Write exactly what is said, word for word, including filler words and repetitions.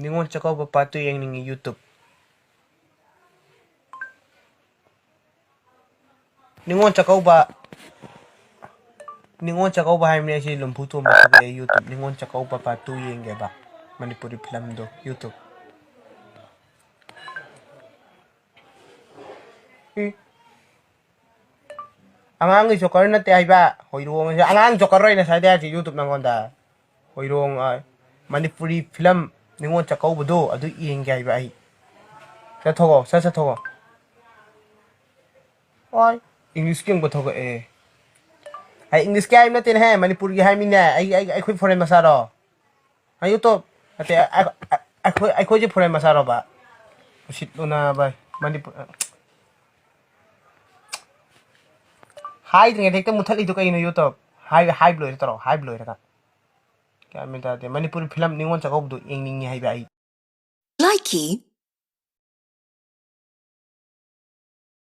Ningol Chakkouba part two ꯌꯦꯡꯅꯤꯡꯉꯤ YouTube꯫ Ningol Chakkouba, Ningol Chakkouba ꯍꯥꯏꯕꯅꯦ ꯑꯩꯁꯦ ꯂꯨꯝꯐꯨ ꯇꯣꯝꯕ ꯊꯣꯛꯂꯛꯑꯦ YouTube꯫ Ningol Chakkouba part two ꯌꯦꯡꯒꯦꯕ, Manipuri filmꯗꯣ YouTube꯫ E. ꯑꯉꯥꯡꯒꯤ Joker ꯅꯠꯇꯦ ꯍꯥꯏꯕ, ꯍꯣꯏꯔꯣꯡ ꯑꯉꯥꯡ Joker ꯑꯣꯏꯅ ꯁ꯭ꯋꯥꯏꯗ ꯍꯥꯏꯔꯁꯤ YouTube ꯅꯪꯉꯣꯟꯗ꯫ ꯍꯣꯏꯔꯣꯡ, ꯑ, ꯃꯅꯤꯄꯨꯔꯤ film ꯅꯤꯉꯣꯜ ꯆꯥꯛꯀꯧꯕꯗꯣ ꯑꯗꯨ ꯌꯦꯡꯒꯦ ꯍꯥꯏꯕ ꯑꯩ꯫ ꯆꯠꯊꯣꯛꯑꯣ, ꯁꯠ ꯆꯠꯊꯣꯛꯑꯣ꯫ ꯍꯣꯏ, Englishꯀꯤ ꯑꯃꯨꯛꯀ ꯊꯣꯛꯂꯛꯑꯦ꯫ ꯍꯥꯏ, Englishꯀꯤ ꯍꯥꯏꯕ ꯅꯠꯇꯦꯅꯦꯍꯦ, ꯃꯅꯤꯄꯨꯔꯒꯤ ꯍꯥꯏꯃꯤꯅꯦ꯫ ꯑꯩ, ꯑꯩ, ꯑꯩꯈꯣꯏ foreign ꯃꯆꯥꯔꯣ? ꯍꯥ, YouTube? ꯅꯠꯇꯦ, ꯑꯩ, ꯑꯩ, ꯑꯩꯈꯣꯏ, ꯑꯩꯈꯣꯏꯁꯦ foreign ꯃꯆꯥꯔꯣꯕ? ꯎꯁꯤꯠꯂꯨꯅ ꯚꯥꯏ, ꯃꯅꯤꯄꯨꯔ, ꯍꯥꯏꯗ꯭ꯔꯤꯉꯩꯗ ꯍꯦꯛꯇ ꯃꯨꯠꯊꯠꯂꯤꯗꯣ ꯀꯩꯅꯣ YouTube? ꯍꯥꯏ-, ꯍꯥꯏꯕ ꯂꯣꯏꯔ ꯇꯧꯔꯣ, ꯍꯥꯏꯕ ꯂꯣꯏꯔꯒ꯫ ꯒ꯭ꯌꯥꯟ ꯃꯦꯟ ꯇꯥꯗꯦ꯫ ꯃꯅꯤꯄꯨꯔꯤ film ꯅꯤꯉꯣꯜ ꯆꯥꯛꯀꯧꯕꯗꯣ ꯌꯦꯡꯅꯤꯡꯉꯤ ꯍꯥꯏꯕ ꯑꯩ꯫ Likey.